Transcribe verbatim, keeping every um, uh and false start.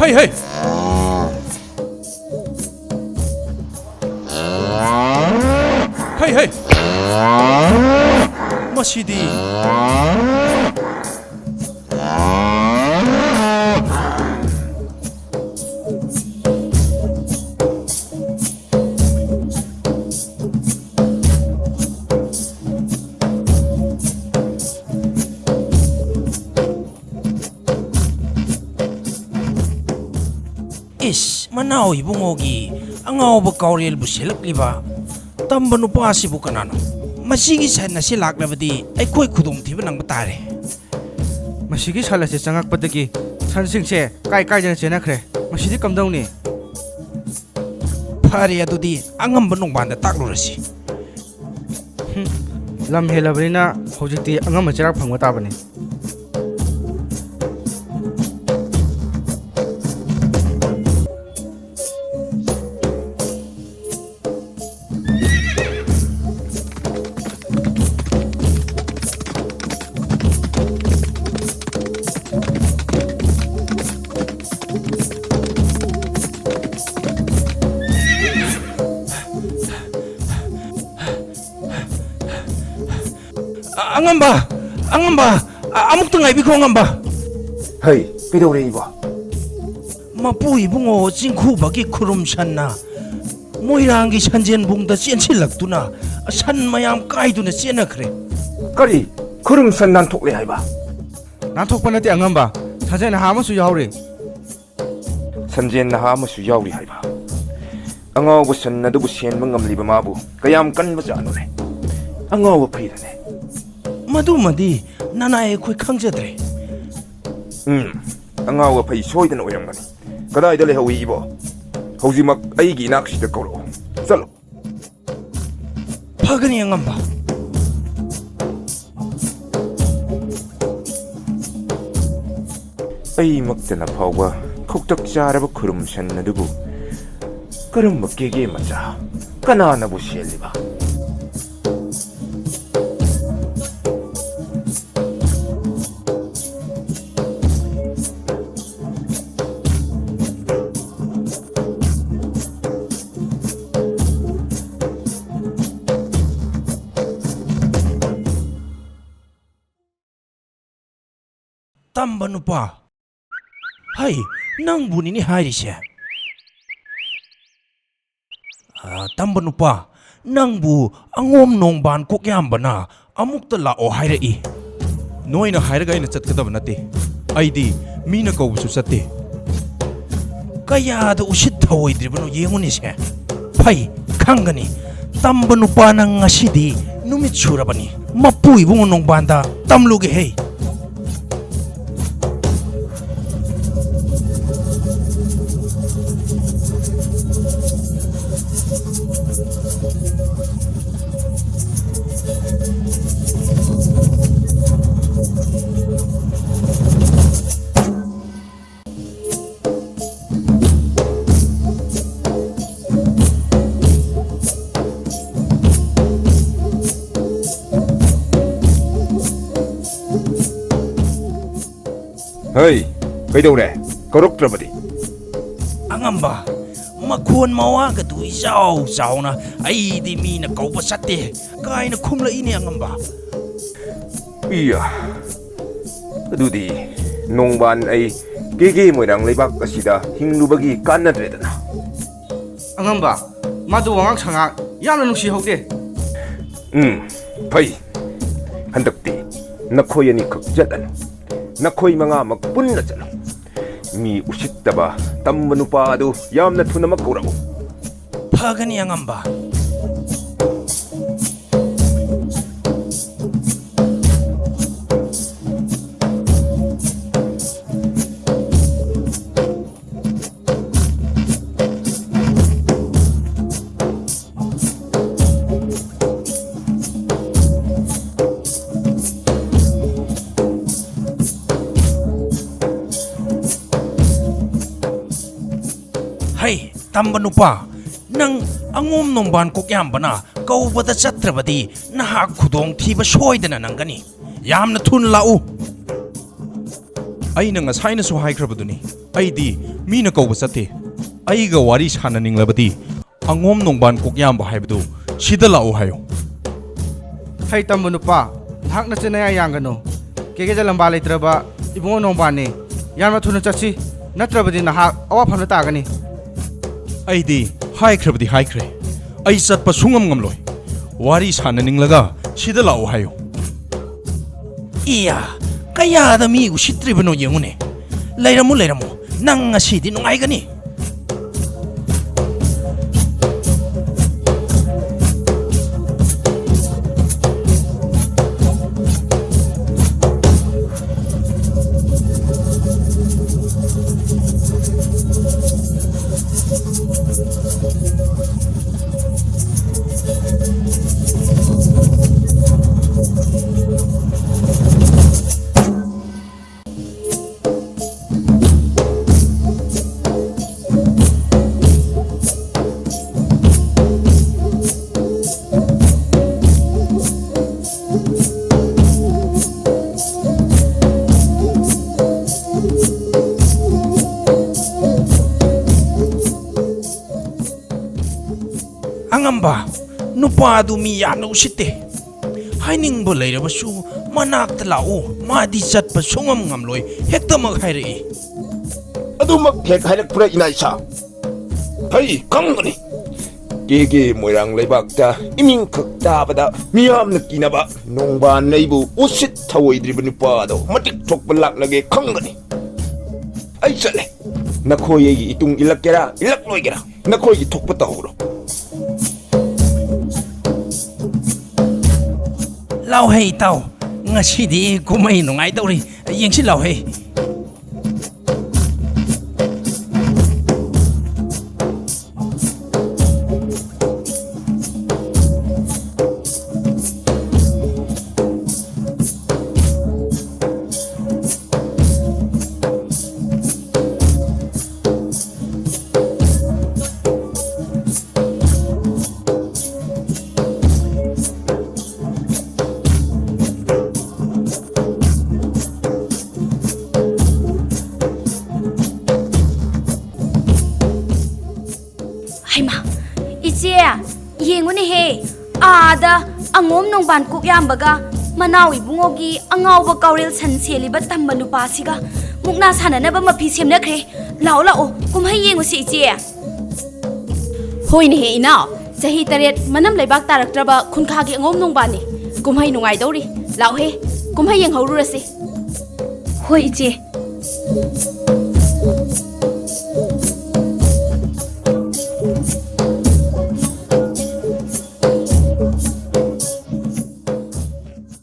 ꯍꯩ, ꯍꯩ! ꯍꯩ, ꯍꯩ! ꯃꯁꯤꯗꯤ꯫ ꯏꯁ, ꯃꯅꯥꯎ ꯏꯕꯨꯡꯉꯣꯒꯤ ꯑꯉꯥꯎꯕ ꯀꯥꯎꯔꯦꯜꯕꯨ ꯁꯦꯜꯂꯛꯂꯤꯕ ꯇꯝꯕ ꯅꯨꯄꯥꯁꯤꯕꯨ ꯀꯅꯥꯅꯣ? ꯃꯁꯤꯒꯤ ꯁꯟ ꯑꯁꯤ ꯂꯥꯛꯂꯕꯗꯤ ꯑꯩꯈꯣꯏ ꯈꯨꯗꯣꯡꯊꯤꯕ ꯅꯪꯕ ꯇꯥꯔꯦ꯫ ꯃꯁꯤꯒꯤ ꯁꯟ ꯑꯁꯤ ꯆꯪꯉꯛꯄꯗꯒꯤ ꯁꯟꯁꯤꯡꯁꯦ ꯀꯥꯏ ꯀꯥꯏꯗꯅ ꯆꯦꯟꯅꯈ꯭ꯔꯦ꯫ ꯃꯁꯤꯗꯤ ꯀꯝꯗꯧꯅꯤ? ꯐꯔꯦ, ꯑꯗꯨꯗꯤ ꯑꯉꯝꯕ ꯅꯣꯡꯕꯥꯟꯗ ꯇꯥꯛꯂꯨꯔꯁꯤ꯫ ꯍꯨꯝ, ꯂꯝ ꯍꯦꯜꯂꯕꯅꯤꯅ ꯍꯧꯖꯤꯛꯇꯤ ꯑꯉꯝꯕ ꯆꯩꯔꯥꯛ ꯐꯪꯕ ꯇꯥꯕꯅꯤ꯫ ꯑ-, ꯑꯉꯝꯕ! ꯑꯉꯝꯕ! ꯑ-, ꯑꯃꯨꯛꯇ ꯉꯥꯏꯕꯤꯈꯣ, ꯑꯉꯝꯕ! ꯍꯩ, ꯀꯩꯗꯧꯔꯦ ꯏꯕꯣ? ꯃꯄꯨ ꯏꯕꯨꯡꯉꯣ ꯆꯤꯡꯈꯨꯕꯒꯤ ꯈꯨꯔꯨꯝ ꯁꯟꯅ ꯃꯣꯏꯔꯥꯡꯒꯤ ꯁꯟꯖꯦꯟꯕꯨꯡꯗ ꯆꯦꯟꯁꯤꯜꯂꯛꯇꯨꯅ ꯁꯟ ꯃꯌꯥꯝ ꯀꯥꯏꯗꯨꯅ ꯆꯦꯟꯅꯈ꯭ꯔꯦ꯫ ꯀꯔꯤ? ꯈꯨꯔꯨꯝ ꯁꯟ ꯅꯥꯟꯊꯣꯛꯂꯦ ꯍꯥꯏꯕ? ꯅꯥꯟꯊꯣꯛꯄ ꯅꯠꯇꯦ ꯑꯉꯝꯕ, ꯁꯟꯖꯦꯟ ꯅꯍꯥ ꯑꯃꯁꯨ ꯌꯥꯎꯔꯤ꯫ ꯁꯟꯖꯦꯟ ꯅꯍꯥ ꯑꯃꯁꯨ ꯌꯥꯎꯔꯤ ꯍꯥꯏꯕ? ꯑꯉꯥꯎꯕ ꯁꯟ ꯑꯗꯨꯕꯨ ꯁꯦꯟꯕ ꯉꯝꯂꯤꯕ ꯃꯥꯕꯨ ꯀꯌꯥꯝ ꯀꯟꯕ ꯖꯥꯠꯅꯣꯅꯦ? ꯑꯉꯥꯎꯕ ꯐꯩꯔꯅꯦ꯫ ꯃꯗꯨꯃꯗꯤ ꯅꯅꯥꯏ ꯑꯩꯈꯣꯏ ꯈꯪꯖꯗ꯭ꯔꯦ꯫ ꯎꯝ, ꯑꯉꯥꯎꯕ ꯐꯩ ꯁꯣꯏꯗꯅ ꯑꯣꯏꯔꯝꯒꯅꯤ꯫ ꯀꯗꯥꯏꯗ ꯂꯩꯍꯧꯏ ꯏꯕꯣ? ꯍꯧꯖꯤꯛꯃꯛ ꯑꯩꯒꯤ ꯏꯅꯥꯛꯁꯤꯗ ꯀꯧꯔꯛꯑꯣ꯫ ꯆꯠꯂꯣ꯫ ꯐꯒꯅꯤ ꯑꯉꯝꯕ꯫ ꯑꯩꯃꯛꯇꯅ ꯐꯥꯎꯕ ꯈꯧꯇꯛ ꯆꯥꯔꯕ ꯈꯨꯔꯨꯝ ꯁꯟ ꯑꯗꯨꯕꯨ ꯀꯔꯝꯕ ꯀꯦꯒꯦ ꯃꯆꯥ ꯀꯅꯥꯅꯕꯨ ꯁꯦꯜꯂꯤꯕ? ꯇꯝꯕ ꯅꯨꯄꯥ꯫ ꯍꯩ, ꯅꯪꯕꯨꯅꯤꯅꯦ ꯍꯥꯏꯔꯤꯁꯦ꯫ ꯑ, ꯇꯝꯕ ꯅꯨꯄꯥ, ꯅꯪꯕꯨ ꯑꯉꯣꯝ ꯅꯣꯡꯕꯥꯟ ꯀꯣꯛꯌꯥꯝꯕꯅ ꯑꯃꯨꯛꯇ ꯂꯥꯛꯑꯣ ꯍꯥꯏꯔꯛꯏ꯫ ꯅꯣꯏꯅ ꯍꯥꯏꯔꯒ ꯑꯩꯅ ꯆꯠꯀꯗꯕ ꯅꯠꯇꯦ꯫ ꯑꯩꯗꯤ ꯃꯤꯅ ꯀꯧꯕꯁꯨ ꯆꯠꯇꯦ꯫ ꯀꯌꯥꯗ ꯎꯁꯤꯠ ꯊꯑꯣꯏꯗ꯭ꯔꯤꯕꯅꯣ ꯌꯦꯡꯉꯨꯅꯦꯁꯦ꯫ ꯐꯩ, ꯈꯪꯒꯅꯤ꯫ ꯇꯝꯕ ꯅꯨꯄꯥ ꯅꯪ ꯉꯁꯤꯗꯤ ꯅꯨꯃꯤꯠ ꯁꯨꯔꯕꯅꯤ꯫ ꯃꯄꯨ ꯏꯕꯨꯡꯉꯣ ꯅꯣꯡꯕꯥꯟꯗ ꯇꯝꯂꯨꯒꯦ ꯍꯦ꯫ ꯍꯩ, ꯀꯩꯗꯧꯔꯦ? ꯀꯧꯔꯛꯇ꯭ꯔꯕꯗꯤ? ꯑꯉꯝꯕ, ꯃꯈꯣꯟ ꯃꯋꯥꯒꯗꯨ ꯏꯆꯥꯎ ꯆꯥꯎꯅ, "ꯑꯩꯗꯤ ꯃꯤꯅ ꯀꯧꯕ ꯆꯠꯇꯦ" ꯀꯥꯏꯅ ꯈꯨꯝꯂꯛꯏꯅꯦ ꯑꯉꯝꯕ꯫ ꯏꯌꯥ, ꯑꯗꯨꯗꯤ ꯅꯣꯡꯕꯥꯟ ꯑꯩ ꯀꯦꯒꯦ ꯃꯣꯏꯔꯥꯡ ꯂꯩꯕꯥꯛ ꯑꯁꯤꯗ ꯍꯤꯡꯂꯨꯕꯒꯤ ꯀꯥꯟꯅꯗ꯭ꯔꯦꯗꯅ꯫ ꯑꯉꯝꯕ, ꯃꯥꯗꯨ ꯋꯥꯉꯥꯡ ꯁꯉꯥꯡ ꯌꯥꯝꯅ ꯅꯨꯡꯁꯤꯍꯧꯗꯦ꯫ ꯎꯝ, ꯐꯩ꯫ ꯍꯟꯗꯛꯇꯤ ꯅꯈꯣꯏ ꯑꯅꯤꯈꯛ ꯆꯠꯂꯅꯨ꯫ ꯅꯈꯣꯏ ꯃꯉꯥꯃꯛ ꯄꯨꯟꯅ ꯆꯠꯂꯨ꯫ ꯃꯤ ꯎꯁꯤꯠꯇꯕ ꯇꯝꯕ ꯅꯨꯄꯥ ꯑꯗꯨ ꯌꯥꯝꯅ ꯊꯨꯅꯃꯛ ꯀꯧꯔꯛꯎ꯫ ꯐꯒꯅꯤ ꯑꯉꯝꯕ꯫ ꯍꯩ, ꯇꯝꯕ ꯅꯨꯄꯥ, ꯅꯪ ꯑꯉꯣꯝ ꯅꯣꯡꯕꯥꯟ ꯀꯣꯛꯌꯥꯝꯕꯅ ꯀꯧꯕꯗ ꯆꯠꯇ꯭ꯔꯕꯗꯤ ꯅꯍꯥꯛ ꯈꯨꯗꯣꯡꯊꯤꯕ ꯁꯣꯏꯗꯅ ꯅꯪꯒꯅꯤ꯫ ꯌꯥꯝꯅ ꯊꯨꯅ ꯂꯥꯛꯎ꯫ ꯑꯩꯅ ꯉꯁꯥꯏꯅꯁꯨ ꯍꯥꯏꯈ꯭ꯔꯕꯗꯨꯅꯤ, ꯑꯩꯗꯤ ꯃꯤꯅ ꯀꯧꯕ ꯆꯠꯇꯦ꯫ ꯑꯩꯒ ꯋꯥꯔꯤ ꯁꯥꯟꯅꯅꯤꯡꯂꯕꯗꯤ ꯑꯉꯣꯝ ꯅꯣꯡꯕꯥꯟ ꯀꯣꯛꯌꯥꯝꯕ ꯍꯥꯏꯕꯗꯨ ꯁꯤꯗ ꯂꯥꯛꯎ ꯍꯥꯏꯌꯨ꯫ ꯍꯩ ꯇꯝꯕ ꯅꯨꯄꯥ, ꯅꯍꯥꯛ ꯅꯆꯤꯟ ꯅꯌꯥ ꯌꯥꯡꯒꯅꯨ꯫ ꯀꯦꯒꯦꯗ ꯂꯝꯕꯥ ꯂꯩꯇ꯭ꯔꯕ ꯏꯕꯨꯡꯉꯣ ꯅꯣꯡꯕꯥꯟꯅꯤ꯫ ꯌꯥꯝꯅ ꯊꯨꯅ ꯆꯠꯁꯤ, ꯅꯠꯇ꯭ꯔꯕꯗꯤ ꯅꯍꯥꯛ ꯑꯋꯥꯐꯝꯗ ꯇꯥꯒꯅꯤ꯫ ꯑꯩꯗꯤ ꯍꯥꯏꯈ꯭ꯔꯕꯗꯤ ꯍꯥꯏꯈ꯭ꯔꯦ, ꯑꯩ ꯆꯠꯄ ꯁꯨꯡꯉꯝ ꯉꯝꯂꯣꯏ꯫ ꯋꯥꯔꯤ ꯁꯥꯟꯅꯅꯤꯡꯂꯒ ꯁꯤꯗ ꯂꯥꯛꯎ ꯍꯥꯏꯌꯨ꯫ ꯏꯌꯥ, ꯀꯌꯥꯗ ꯃꯤ ꯎꯁꯤꯠꯇ꯭ꯔꯤꯕꯅꯣ ꯌꯦꯡꯉꯨꯅꯦ꯫ ꯂꯩꯔꯝꯃꯨ, ꯂꯩꯔꯝꯃꯨ, ꯅꯪ ꯉꯁꯤꯗꯤ ꯅꯨꯡꯉꯥꯏꯒꯅꯤ꯫ ꯑꯉꯝꯕ, ꯅꯨꯄꯥ ꯑꯗꯨ ꯃꯤ ꯌꯥꯝꯅ ꯎꯁꯤꯠꯇꯦ꯫ ꯍꯥꯏꯅꯤꯡꯕ ꯂꯩꯔꯕꯁꯨ ꯃꯅꯥꯛꯇ ꯂꯥꯛꯎ, ꯃꯥꯗꯤ ꯆꯠꯄ ꯁꯨꯡꯉꯝ ꯉꯝꯂꯣꯏ, ꯍꯦꯛꯇꯃꯛ ꯍꯥꯏꯔꯛꯏ꯫ ꯑꯗꯨꯃꯛ ꯍꯦꯛ ꯍꯥꯏꯔꯛꯄ꯭ꯔꯥ ꯏꯅꯥ ꯏꯁꯥ? ꯐꯩ, ꯈꯪꯒꯅꯤ꯫ ꯀꯦꯒꯦ ꯃꯣꯏꯔꯥꯡ ꯂꯩꯕꯥꯛꯇ ꯏꯃꯤꯡꯈꯛ ꯇꯥꯕꯗ ꯃꯤꯌꯥꯝꯅ ꯀꯤꯅꯕ ꯅꯣꯡꯕꯥꯟ ꯑꯩꯕꯨ ꯎꯁꯤꯠ ꯊꯑꯣꯏꯗ꯭ꯔꯤꯕ ꯅꯨꯄꯥꯗꯣ ꯃꯇꯤꯛ ꯊꯣꯛꯄ ꯂꯥꯛꯂꯒꯦ ꯈꯪꯒꯅꯤ꯫ ꯑꯩ ꯆꯠꯂꯦ꯫ ꯅꯈꯣꯏ ꯑꯩꯒꯤ ꯏꯇꯨꯡ ꯏꯜꯂꯛꯀꯦꯔꯥ, ꯏꯜꯂꯛꯂꯣꯏꯒꯦꯔꯥ, ꯅꯈꯣꯏꯒꯤ ꯊꯣꯛꯄ ꯇꯧꯍꯧꯔꯣ꯫ ꯇꯥꯎꯍꯦ ꯏꯇꯥꯎ, ꯉꯁꯤꯗꯤ ꯀꯨꯝꯍꯩ ꯅꯨꯡꯉꯥꯏꯗꯧꯔꯤ, ꯌꯦꯡꯁꯤ ꯂꯥꯎꯍꯦ꯫ ꯍꯩꯃꯥ, ꯏꯆꯦ, ꯌꯦꯡꯉꯨꯅꯦꯍꯦ, ꯑꯥꯗ ꯑꯉꯣꯝ ꯅꯣꯡꯕꯥꯟ ꯀꯣꯛ ꯌꯥꯝꯕꯒ ꯃꯅꯥꯎ ꯏꯕꯨꯡꯉꯣꯒꯤ ꯑꯉꯥꯎꯕ ꯀꯥꯎꯔꯦꯜ ꯁꯟ ꯁꯦꯜꯂꯤꯕ ꯇꯝꯕ ꯅꯨꯄꯥꯁꯤꯒ ꯃꯨꯛꯅꯥ ꯁꯥꯟꯅꯅꯕ ꯃꯐꯤ ꯁꯦꯝꯅꯈ꯭ꯔꯦ꯫ ꯂꯥꯛꯑꯣ, ꯂꯥꯛꯑꯣ, ꯀꯨꯝꯍꯩ ꯌꯦꯡꯉꯨꯁꯤ, ꯏꯆꯦ꯫ ꯍꯣꯏꯅꯦꯍꯦ ꯏꯅꯥꯎ, ꯆꯍꯤ ꯇꯔꯦꯠ ꯃꯅꯝ ꯂꯩꯕꯥꯛ ꯇꯥꯔꯛꯇ꯭ꯔꯕ ꯈꯨꯟꯈꯥꯒꯤ ꯑꯉꯣꯝ ꯅꯣꯡꯕꯥꯟꯅꯤ꯫ ꯀꯨꯝꯍꯩ ꯅꯨꯡꯉꯥꯏꯗꯧꯔꯤ꯫ ꯂꯥꯛꯑꯣꯍꯦ, ꯀꯨꯝꯍꯩ ꯌꯦꯡꯍꯧꯔꯨꯔꯁꯤ꯫ ꯍꯣꯏ, ꯏꯆꯦ꯫